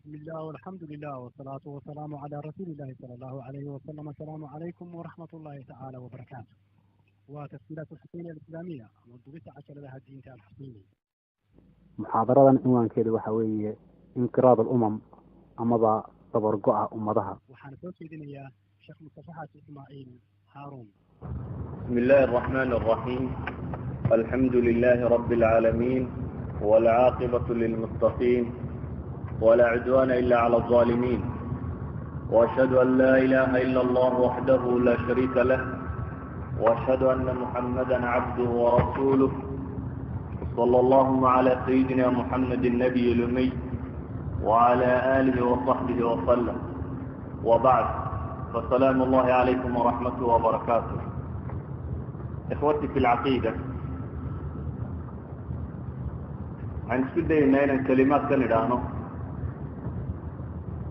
بسم الله والحمد لله والصلاة والسلام على رسول الله صلى الله عليه وسلم. السلام عليكم ورحمة الله تعالى وبركاته. وتسجيلات الحسين الإسلامية مدرسة عشر لها الدين الحسيني. Muxaadaradan cinwaankeedu waxa weeye inqiraad alumam amaba dabargo-a ummadaha. Waxaana soo jeedinayaa Sheekh Mustafa Xaaji Ismaaciil Haaruun. بسم الله الرحمن الرحيم، الحمد لله رب العالمين، والعاقبة للمتقين، ولا عدوان إلا على الظالمين، وأشهد أن لا إله إلا الله وحده لا شريك له، وأشهد أن محمدا عبده ورسوله، صلى اللهم على سيدنا محمد النبي الأمي وعلى آله وصحبه وسلم، وبعد، فسلام الله عليكم ورحمته وبركاته. إخوتي في العقيدة، waxaan isku dayaynaa inaan kalimaad kan idhaahno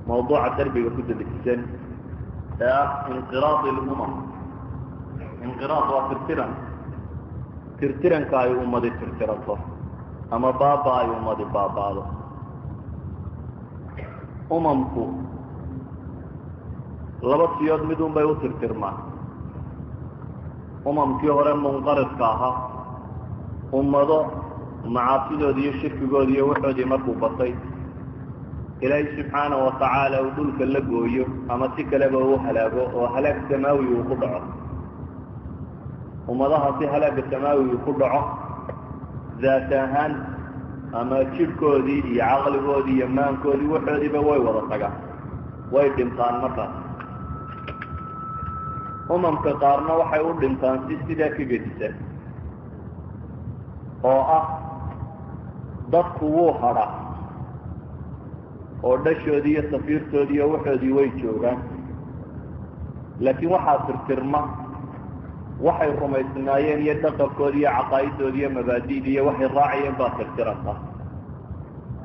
mawduuca darbiga ku dedejisan ee ah inqiraad ilumam. Inqiraad waa tirtiran, tirtiranka ay ummadi tirtiranto ama baaba ay ummadi baaba'do. Umamku laba siyood mid un bay u tirtirmaan. Umamkii hore munqaridka ahaa, ummado macaasidoodii iyo shirkigoodii iyo waxoodii markuu batay, Ilaahay subxaana wa tacaala uu dhulka la gooyo ama si kaleba uu halaago oo halaag samaawi uu ku dhaco. Ummadaha si halaagga samaawi uu ku dhaco, daat ahaan ama jidhkoodii iyo caqligoodii iyo maankoodii waxoodiiba way wada tagaan, way dhintaan markaas. Umamka qaarna waxay u dhintaan si sidaa ka gedisan, oo ah dadku wuu hadhaa oo dhashoodii iyo safiirtoodii iyo waxoodii way joogaan, laakiin waxaa tirtirma waxay rumaysnaayeen iyo dhaqankoodii iyo caqaa'idoodii iyo mabaadi'dii iyo waxay raacayeen baa tirtiranta.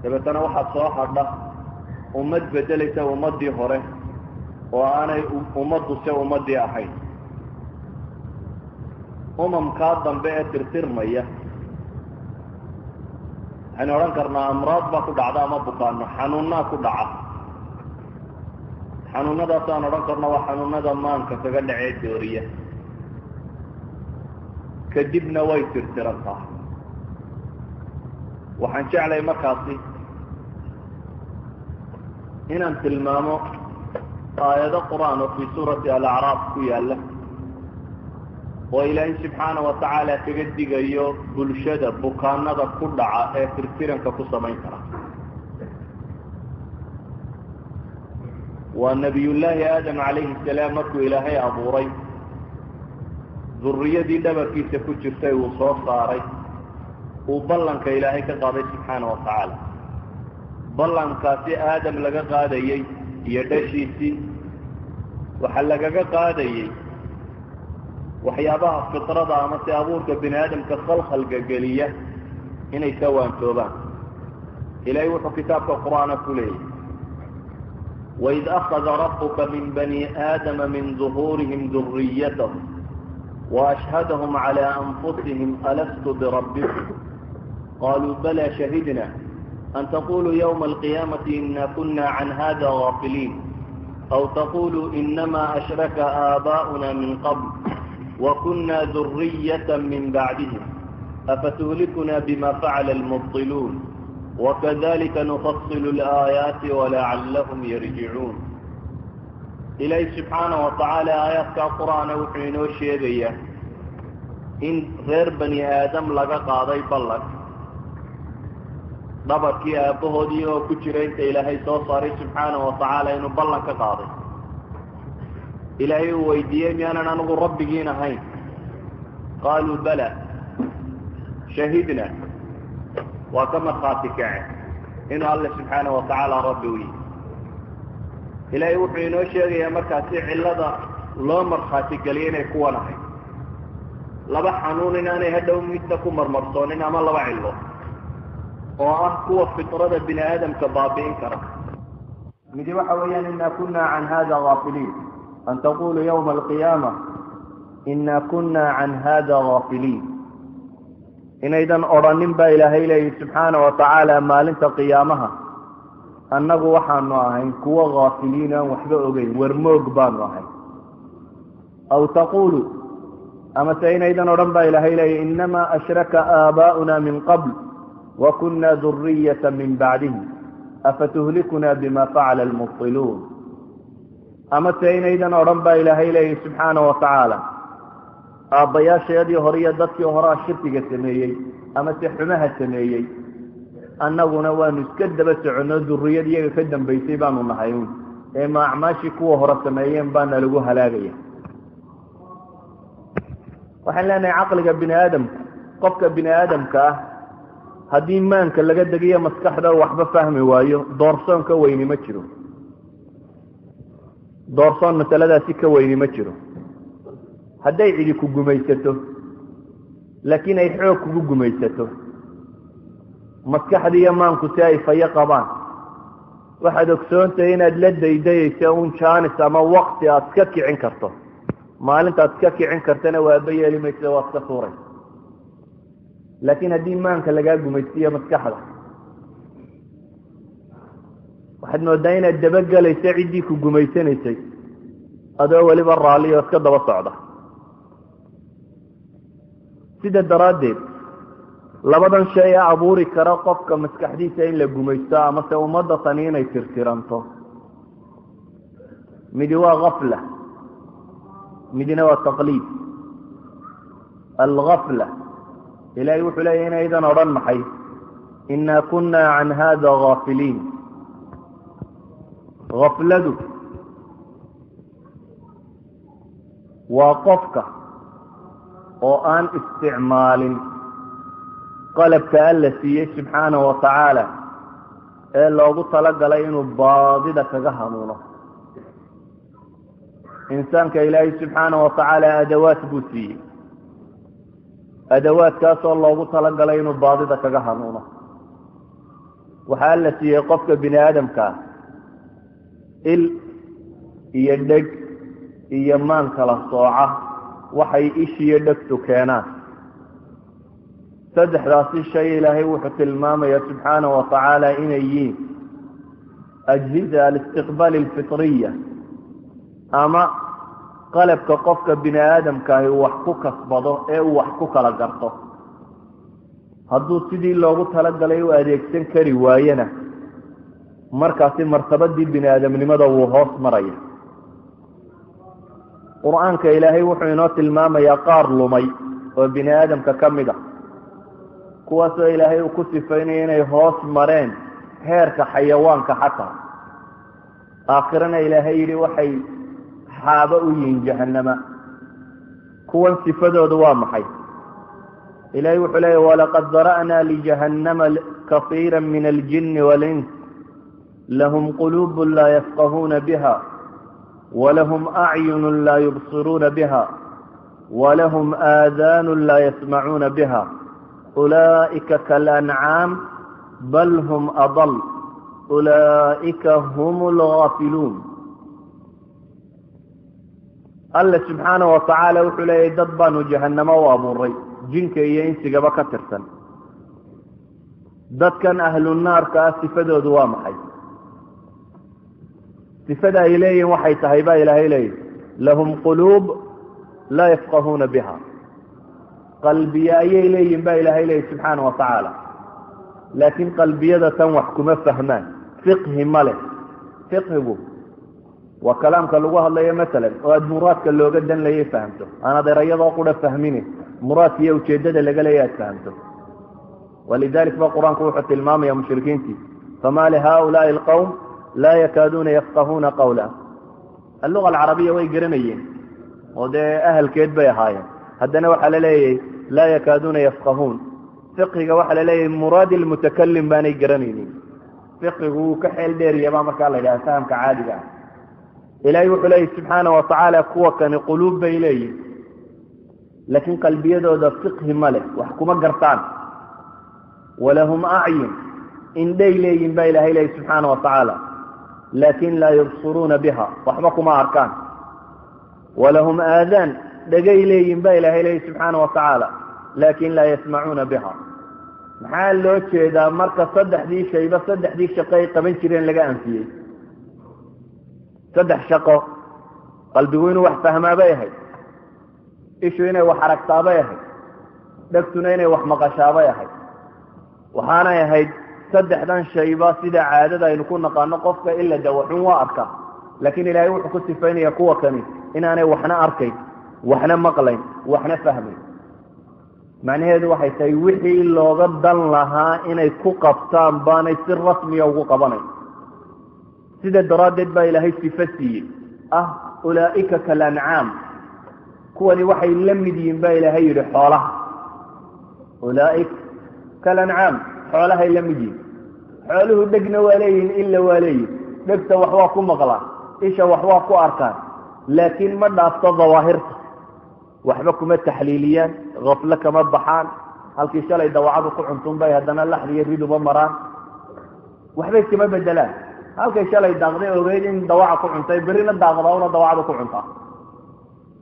Dabeetana waxaa soo hadha ummad beddelaysa ummaddii hore oo aanay ummaddu se ummaddii ahayn. Umamkaa dambe ee tirtirmaya waxaynu odhan karnaa amraad baa ku dhacda ama bukaano, xanuunnaa ku dhaca. Xanuunadaas aan odhan karno waa xanuunada maanka kaga dhacee dooriya, kadibna way tirtirantaa. Waxaan jeclay markaasi inaan tilmaamo aayado qur-aan oo fii suurati Alacraaf ku yaalla oo Ilaahay subxaana wa tacaala kaga digayo bulshada bukaanada ku dhaca ee tirtiranka ku samayn kara. Waa Nabiyullaahi Aadam calayhi salaam markuu Ilaahay abuuray, duriyadii dhabarkiisa ku jirtay uu soo saaray, uu ballanka Ilaahay ka qaaday subxaana wa tacaala. Ballankaasi Aadam laga qaadayey iyo dhashiisii waxaa lagaga qaadayey waxyaabaha fitrada ama si abuurka bini aadamka khalkhalka geliya inay ka waantoobaan. Ilaahay wuxuu kitaabka qur-aana ku leeyay: "Waid akhada rabuka min bani aadama min duhuurihim duriyatahum waashhadahum calى anfusihim alastu birabbikum qaluu bala shahidna an taquluu ywma alqiyaamati ina kuna can hada gaafiliin aw taquluu inama ashraka aabaa'una min qabl wakuna duriyata min bacdihim afatuhlikuna bima facala almubطiluun wakadalika nufasilu alaayaati walacallahum yarjicuun." Ilaahi subxaana wa tacaala aayaadka qur-aana wuxuu inoo sheegayaa in reer bani aadam laga qaaday ballan, dhabarkii aabbahoodii oo ku jira inta Ilaahay soo saaray subxaana wa tacaala inuu ballan ka qaaday. Ilaahay uu weydiiyey: "Miyaanan anigu rabbigiin ahayn?" Qaaluu bala shahidna. Waa ka markhaati kacen inuu Alle subxaana wa tacaala rabbi u yihi. Ilaahay wuxuu inoo sheegayaa markaasi cillada loo markhaati geliyay inay kuwan ahayd laba xanuun inaanay hadhow midna ku marmarsoonin, ama laba cillo oo ah kuwa fitrada bini aadamka baabi'in kara. Midi waxa weeyaan ina kuna can hada gaafiliin, an taquluu ywma alqiyaama ina kuna can hada gaafiliin, inaydan odhanin baa Ilaahay leeyihi subxaana wa tacaala maalinta qiyaamaha Annagu waxaanu ahayn kuwo haafiliin aan waxba ogeyn, warmoog baanu ahayn. Aw taqulu, amase inaydan odhan baa Ilaahay leeya, innamaa ashraka aabaa'una min qabl wa kunna duriyata min bacdihim afatuhlikuna bima facala almubtiluun. Amase inaydan odhan baa Ilaahay leeya subxaana wa tacaala, aabbayaasheedii hore iyo dadkii horaa shirkiga sameeyey amase xumaha sameeyey, annaguna waanu iska daba soconno, duriyad iyaga ka dambaysay baanu nahay uun, ee ma acmaashii kuwa hore sameeyeen baana lagu halaagaya. Waxaan leenahay caqliga bini aadamka, qofka bini aadamka ah haddii maanka laga degiyo maskaxda waxba fahmi waayo, doorsoon ka weyni ma jiro, doorsoon masaladaasi ka weyni ma jiro. Hadday cidi ku gumaysato, laakiin ay xoog kugu gumaysato, maskaxda iyo maanku si ay fayo qabaan, waxaad ogsoontahay inaad la daydayayso un jaanis ama wakti aad iska kicin karto. Maalintaad iska kicin kartana waaba yeeli maysa, waad ka suuraysa. Laakiin haddii maanka lagaa gumaysiiyo maskaxda, waxaad moodaa inaad dabagelayso ciddii ku gumaysanaysay, adoo weliba raalliyo iska daba socda. Sida daraaddeed labadan shay ee abuuri kara qofka maskaxdiisa in la gumaysto amase ummadda tani inay tirtiranto, midi waa gafla, midina waa taqliid. Algafla, Ilaahay wuxuu leeyahy inaydan odhan maxay, inaa kunna can hada gaafiliin. Gafladu waa qofka oo aan isticmaalin qalabka Alla siiyey subxaanahu wa tacaala ee loogu talagalay inuu baadida kaga hanuuno. Insaanka Ilaahay subxaanahu wa tacaala adawaat buu siiyey, adawaadkaasoo loogu talagalay inuu baadida kaga hanuuno. Waxaa Alla siiyey qofka bini aadamkaa il iyo dheg iyo maan kala sooca waxay ishiyo dhegtu keenaan. Saddexdaasi shay Ilaahay wuxuu tilmaamayaa subxaanahu wa tacaala inay yihiin ajhiza alistiqbaal alfitriya, ama qalabka qofka bini aadamkaahi uu wax ku kasbado ee uu wax ku kala garto. Hadduu sidii loogu talagalay u adeegsan kari waayena, markaasi martabadii bini aadamnimada wuu hoos maraya. Qur-aanka Ilaahay wuxuu inoo tilmaamayaa qaar lumay oo bini aadamka ka mid a, kuwaasoo Ilaahay uu ku sifaynayo inay hoos mareen heerka xayawaanka xataa. Aakhirana Ilaahay yidhi waxay xaabo u yihiin jahanama. Kuwan sifadoodu waa maxay? Ilaahay wuxuu leeyahy walaqad dara'naa lijahannama kasiira min aljini waalins lahum quluubun laa yafqahuuna biha walahum acyunun laa yubsiruuna biha walahum aadaanun laa yasmacuuna biha ulaa'ika kalancaam bal hum adal ulaa'ika hum alghaafiluun. Alle subxaanahu wa tacaala wuxuu leeyahy dad baanu jahanamo u abuuray, jinka iyo insigaba ka tirsan. Dadkan ahlu naarka ah sifadoodu waa maxay? Sifada ay leeyihin waxay tahay baa Ilaahay leeyahy lahum quluub laa yafqahuuna biha. Qalbiye ayay leeyihin baa Ilaahay leeyahy subxaana wa tacaala, laakiin qalbiyada tan wax kuma fahmaan, fiqhi ma leh. Fiqhigu waa kalaamka lagu hadlayo masalan oo aada muraadka looga dan layay fahamto, aanaad erayadoo qura fahmine, muraadka iyo ujeeddada laga leeya aad fahamto. Walidalik ba qur-aanku wuxuu tilmaamaya mushrikiintii, fama lihaulaai alqowm laa yakaaduuna yafqahuuna qawla. Alluga alcarabiya way garanayeen oo dee ahalkeed bay ahaayeen, haddana waxaa la leeyahay laa yakaaduuna yafqahuun. Fiqhiga waxaa la leeyahay muraadi almutakalim baanay garanaynin. Fiqhigu wuu ka xeel dheeriya baa markaa la yidhaha fahamka caadiga ah. Ilaahay wuxuu leeyahy subxaana wa tacaala kuwa kani quluub bay leeyihin, laakiin qalbiyadooda fiqhi ma leh, wax kuma gartaan. Walahum acyun, indhay leeyihin baa Ilahay leeyahy subxaana wa tacaala, laakin laa yubsiruuna biha, waxba kuma arkaan. Walahum aadaan, dhegay leeyihin baa Ilahay leeyahy subxaana wa tacaala, laakin laa yasmacuuna biha, Maxaa loo jeedaa marka saddexdii shayba saddexdii shaqo ay qaban jireen laga anfiyey? Saddex shaqo, qalbigu inuu wax fahmaabay ahayd, ishu inay wax aragtaabay ahayd, dhegtuna inay wax maqashaabay ahayd. Waxaanay ahayd saddexdan shayba sida caadada aynu ku naqaano qofka ila dawaxun waa arkaa, laakiin ilaahay wuxuu ku sifaynaya kuwa kani inaanay waxna arkayn, waxna maqlayn, waxna fahmayn. Macnaheedu waxay tahay wixii looga dan lahaa inay ku qabtaan baanay si rasmiya ugu qabanayn. Sida daraaddeed baa ilaahay sifo siiyey ah ulaa'ika kalancaam, kuwani waxay la mid yihiin baa ilaahay yidhi xoolaha. Ulaa'ika kalancaam, xoolahay la mid yihiin. Xooluhu dhegna waa leeyihin, illa waa leeyihin, dhegta wax waa ku maqlaan, isha wax waa ku arkaan, laakiin ma dhaafto dawaahirta, waxba kuma taxliiliyaan, kaflo kama baxaan. Halkii shalay dawacadu ku cuntunbay haddana laxdiiyo riduba maraan, waxbay kama bedelaan. Halkay shalay daaqday ogeyd in dawaca ku cuntay, berrina daaqdaa una dawacadu ku cuntaa.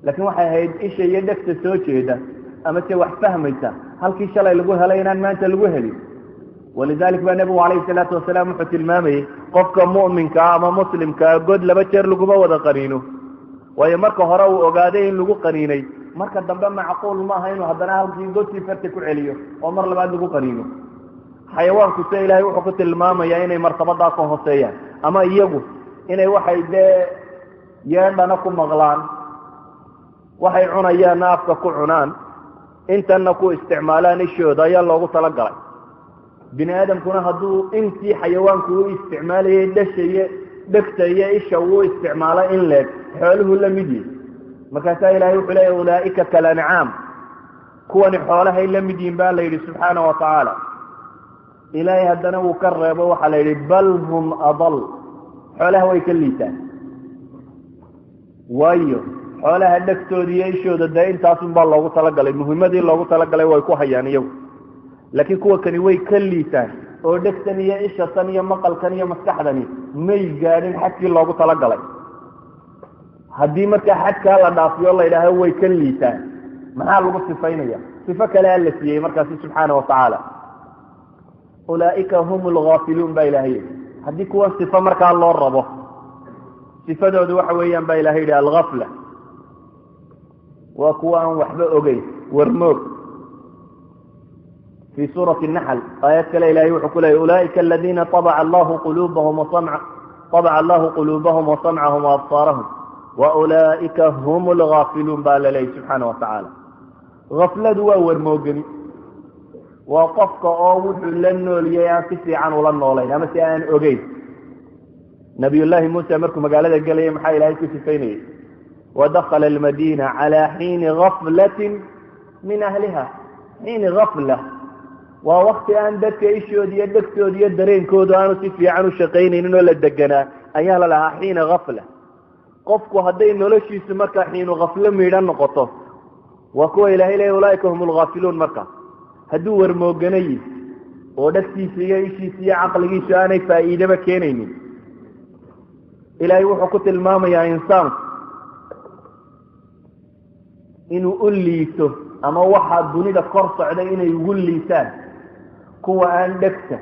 Laakiin waxay ahayd isha iyo dhegta soo jeeda ama se wax fahmaysa halkii shalay lagu helay inaan maanta lagu helin. Walidalik baa nebigu calayhi salaatu wasalaam wuxuu tilmaamayey qofka mu'minkaa ama muslimkaa god laba jeer laguma wada qaniino, waayo marka hore uu ogaaday in lagu qaniinay, marka dambe macquul maaha inuu haddana halkii godkii farta ku celiyo oo mar labaad lagu qaniino. Xayawaanku se ilaahay wuxuu ku tilmaamayaa inay martabadaa ka hooseeyaan, ama iyagu inay waxay dee yeedhana ku maqlaan, waxay cunayaanna afka ku cunaan, intanna ku isticmaalaan ishooda ayaa loogu talagalay. Bini aadamkuna hadduu intii xayawaanku u isticmaalayay dhashaye dhegta iyo isha uu isticmaalo in leeg, xooluhu la mid yihin. Markaasaa ilahay wuxuu leeya ulaa'ika kalancaam, kuwani xoolahay la mid yihin baa la yidhi subxaana wa tacaala. Ilaahay haddana wuu ka reebo, waxaa la yidhi bal hum adal, xoolaha way ka liitaan. Waayo xoolaha dhegtooda iyo ishooda dee intaasun baa loogu talagalay, muhimadii loogu talagalay way ku hayaan iyagu, laakiin kuwa kani way ka liitaan oo dhegtan iyo ishatan iyo maqalkan iyo maskaxdani may gaadhin xadkii loogu talagalay. Haddii markaa xadkaa la dhaafiyo la yidhaaho way ka liitaan, maxaa lagu sifaynaya? Sifo kale alla siiyey markaasi subxaana wa tacaala. Ulaa'ika hum alghaafiluun baa ilahay yidhi. Haddii kuwan sifo markaa loo rabo, sifadoodu waxa weeyaan baa ilahay yidhi alghafla, waa kuwa aan waxba ogeyn, warmoog. Fii suurati naxl aayad kale ilahay wuxuu ku leeyay ulaa'ika aladiina tabaca allahu quluubahum tabaca allahu quluubahum wasamcahum waabsaarahum waulaa'ika hum alghaafiluun baa la leeyay subxaana wa tacaala. Hafladu waa warmoogani, waa qofka oo wuxuu la nooliyey aan si fiican ula noolayn ama si aan ogeyn. Nabiyullaahi muuse markuu magaalada gelayay maxaa ilaahay ku sifaynayey? Wadakhala almadiina calaa xiini gaflatin min ahliha. Xiini gafla waa wakti aan dadka ishooda iyo dhegtooda iyo dareenkoodu aanu si fiican u shaqaynaynin oo la deganaa ayaa la lahaa xiina gafla. Qofku hadday noloshiisu markaa xiinu gaflo miidhan noqoto, waa kuwa ilahay leeya ulaaika hum alghaafiluun. Marka hadduu warmooganayi oo dhegtiisa iyo ishiisa iyo caqligiisu aanay faa'iidaba keenaynin, ilaahay wuxuu ku tilmaamayaa insaanku inuu u liito ama waxaa dunida kor socday inay ugu liitaan kuwa aan dhegta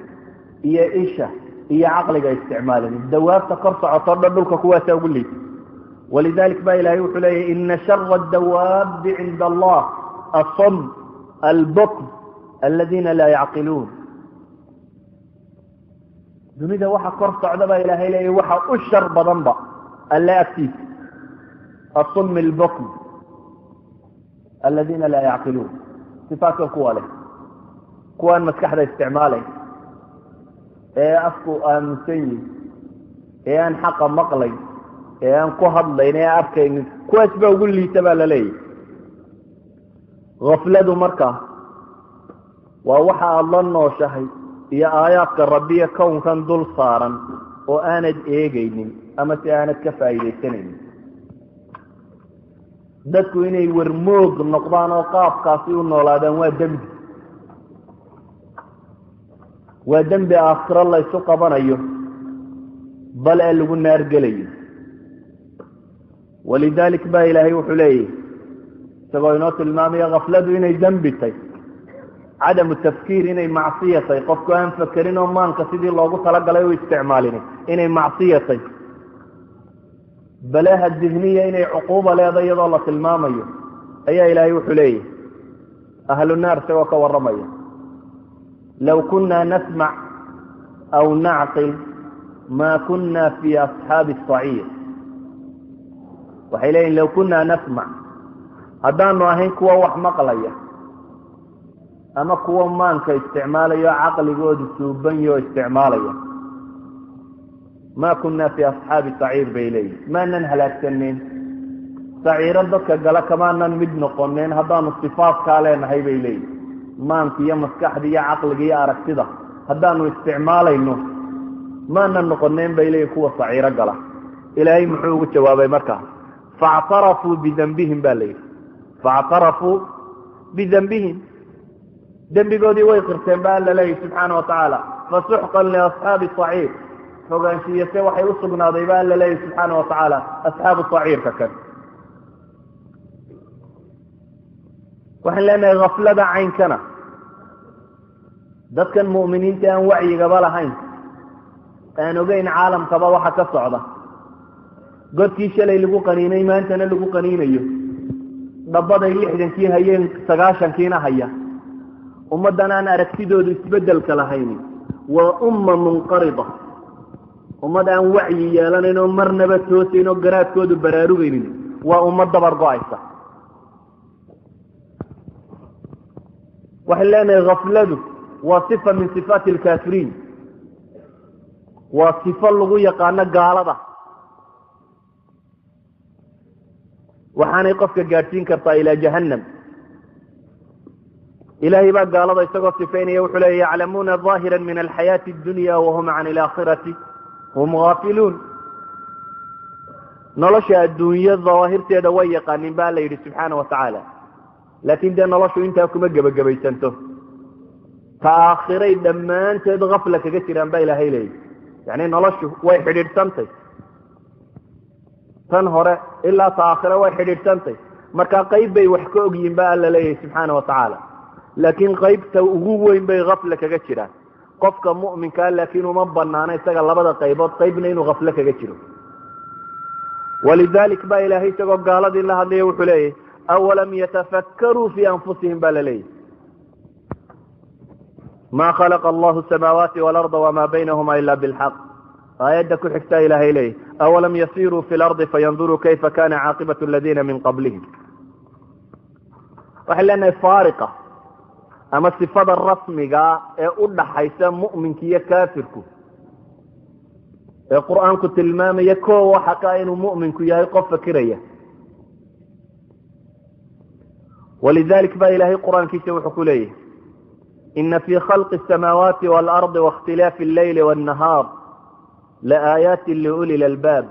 iyo isha iyo caqliga isticmaalin. Dawaabta kor socoto dhan dhulka kuwaasaa ugu liita. Walidalik baa ilaahay wuxuu leeyahy ina shara adawaabi cinda allah asam albukm aladiina laa yacqiluun. Dunida waxa kor socda baa ilaahay leeyahy waxa u shar badanba alle agtiisa asum albukm aladiina laa yacqiluun. Sifaatkan kuwa leh, kuwaan maskaxda isticmaalayn, ee afku aaminsan yihin, ee aan xaqa maqlayn, ee aan ku hadlayn, ee arkaynin, kuwaas baa ugu liita baa la leeyahy. Hafladu markaa waa waxa aada la nooshahay iyo aayaadka rabbiya kownkan dul saaran oo aanad eegaynin ama si aanad ka faa'iidaysanaynin. Dadku inay warmoog noqdaan oo qaabkaasi u noolaadaan waa dembi, waa dembi aakhiro laysu qabanayo, bal ee lagu naar gelayo. Walidalik baa ilaahay wuxuu leeyahy isagoo inoo tilmaamaya khafladu inay dembi tay, Cadamu tafkiir inay macsiyatay, qofku aan fakerin oo maanka sidii loogu talagalay u isticmaalin inay macsiyatay, balaaha dihniya inay cuquuba leedahay iyadoo la tilmaamayo ayaa Ilaahay wuxuu leeyahy ahlu naar isagoo ka warramaya: "Low kunna nasmac aw nacqil ma kunna fi asxaabi asaciir." Waxay leeyihin: "Low kunna nasmac," haddaanu ahayn kuwa wax maqlaya ama kuwa maanka isticmaalaya o caqligoodu suubanyo oo isticmaalaya, "ma kunna fi asxaabi saciir," bay leeyihin, "maanan halaagsaneyn, saciiro dadka gala kamaanan mid noqoneen haddaanu sifaadkaa leenahay," bay leeyihin. Maanka iyo maskaxda iyo caqliga iyo aragtida haddaanu isticmaalayno, maanan noqoneen, bay leeyihin, kuwa saciiro gala. Ilaahay muxuu ugu jawaabay markaa? "Faاctarafuu bidanbihim," ba la yidhi. "Faاctarafuu bidanbihim," dembigoodii way qirteen ba Alla leeyahy subxaana wa tacaala. "Fasuxqan liasxaabi saciir," fogaanshiyase waxay u sugnaaday ba Alla leeyahy subxaana wa tacaala asxaabu saciirka. Kan waxaan leenahay haflada caynkana dadkan mu'miniinta aan wacyigaba lahayn, aan ogeyn caalamkaba waxa ka socda, godkii shalay lagu qaniinay maantana lagu qaniinayo, dhabaday 60-kii hayeen 90-kiina haya, ummaddan aan aragtidoodu isbeddelka lahayni waa umma munqarida, ummad aan wacyi yeelanayn oo marnaba toosayn oo garaadkoodu baraarugaynin, waa ummad dabar go-aysa. Waxaan leenahay hafladu waa sifa min sifaati alkaafiriin, waa sifo lagu yaqaano gaalada, waxaanay qofka gaadhsiin kartaa ilaa jahannam. Ilaahay baa gaalada isagoo sifaynaya wuxuu leeya: "Yaclamuuna ظaahira min alxayaati اdunya wahum can ilaakhirati hum gaafiluun." Nolosha adduunyo dawaahirteeda way yaqaanin ba la yidhi subxaana wa tacaala, laakiin dee noloshu intaa kuma gebagabaysanto, ta aakhiray dhammaanteed kafla kaga jiraan ba Ilaahay leeyahy. Yani noloshu way xidhiidhsantay, tan hore ilaa ta aakhire way xidhiidhsantay. Marka qayb bay wax ka ogyihin ba Alla leeyahay subxaana wa tacaala, laakiin qaybta ugu weyn bay kafla kaga jiraan. Qofka mu'minkaa laakiin uma banaano isaga labada qaybood qaybna inuu kaflo kaga jiro. Walidalik ba Ilaahay isagoo gaaladii la hadlaya wuxuu leeyahy: "Awalam yatafakkaruu fi anfusihim," ba la leeyahy, "ma khalaqa allahu samaawaati walarda wama baynahuma ila bilxaq." Aayadda ku xigtaa Ilahay leeyahy: "Awalam yasiruu fi lardi fayanduruu kayfa kana caaqibatu aladiina min qablihim." Waxay leenahay faariqa ama sifada rasmigaa ee u dhaxaysa mu'minka iyo kaafirku ee Qur-aanku tilmaamaya ko waxa ka inuu mu'minku yahay qof fakiraya. Walidalik ba Ilahay qur-aankiisa wuxuu ku leeyahy: "Ina fi khalqi الsamaawaati waalardi waاkhtilaafi allayli wالnahaar laaayaati liuli lalbaab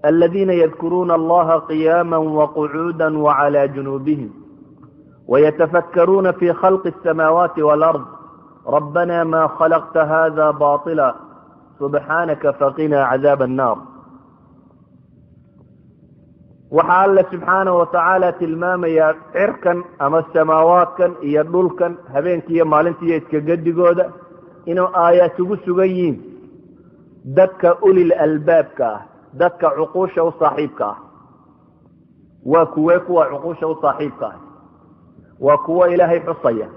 aladina yadkuruuna allaha qiyaama waqucuuda wacalى junuubihim wayatafakkaruuna fi khalqi الsamaawaati wاlard rabbana ma khalaqta hada baطila subxaanaka faqina cadaab annaar." Waxaa Alla subxaana wa tacaala tilmaamayaa cirkan ama samaawaadkan iyo dhulkan, habeenki iyo maalinta iyo iskagedigooda, inuu aayaat ugu sugan yihiin dadka ulil albaabka ah, dadka cuquusha u saaxiibka ah. Waa kuwee kuwa cuquusha u saaxiibka ah? Waa kuwo Ilaahay xusaya.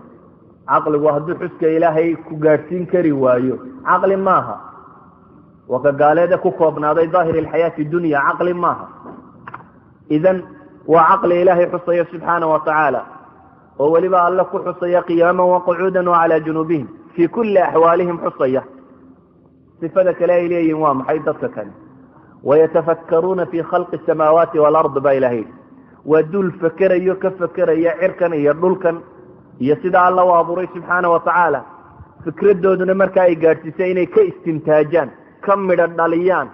Caqligu hadduu xuska Ilaahay ku gaadhsiin kari waayo, caqli maaha. Waa ka gaaleeda ku koobnaaday daahir alxayaati dunya, caqli maaha. Idan waa caqli Ilaahay xusaya subxaana wa tacaala, oo weliba Alle ku xusaya qiyaaman waqucuudan wa calaa junuubihim, fii kulli axwaalihim xusaya. Sifada kale ay leeyihin waa maxay dadka kale? "Wayatafakkaruuna fi khalqi asamaawaati walard," baa Ilahay. Waa duul fakerayo, ka fekeraya cirkan iyo dhulkan iyo sida Alla u abuuray subxaana wa tacaala. Fikradooduna marka ay gaadhsiisay inay ka istimtaajaan, ka midho dhaliyaan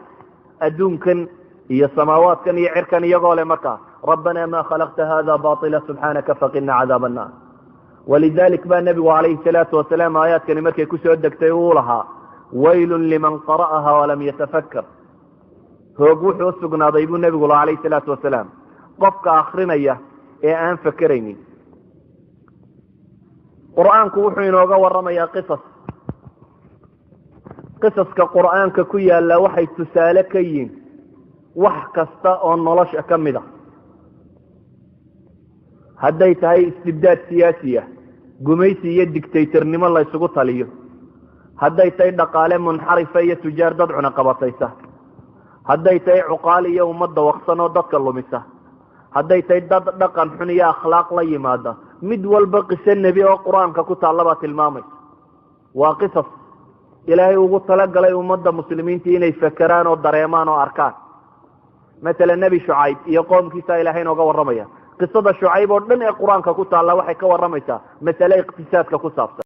adduunkan iyo samaawaadkan iyo cirkan, iyagoo leh markaa: "Rabbana ma khalaqta hada baطila subxaanaka faqina cadaab annar." Walidalik baa nebigu calayhi salaatu wasalaam aayaadkani markay kusoo degtay uu lahaa: "Waylun liman qara'aha walam yatafakar." Hoog wuxuu usugnaaday, buu nebigu lahaa calayhi salaatu wasalaam, qofka akrinaya ee aan fakeraynin. Qur-aanku wuxuu inooga warramayaa qisas. Qisaska qur-aanka ku yaalla waxay tusaale ka yihiin wax kasta oo nolosha ka mid a. Hadday tahay istibdaad siyaasiya, gumaysi iyo dictatornimo la ysugu taliyo, hadday tahay dhaqaale munxarifa iyo tujaar dad cunaqabataysa, hadday tahay cuqaal iyo ummadda waqsan oo dadka lumisa, hadday tahay dad dhaqan xun iyo akhlaaq la yimaada, mid walba qiso nebi oo qur-aanka ku taalla baa tilmaamaysa. Waa qisas Ilaahay ugu talagalay ummadda muslimiinta inay fakeraan oo dareemaan oo arkaan. Masalan, Nebi Shucayb iyo qoomkiisa Ilahay inooga warramaya. Qisada Shucayb oo dhan ee qur-aanka ku taalla waxay ka warramaysaa masale iqtisaadka ku saabsan.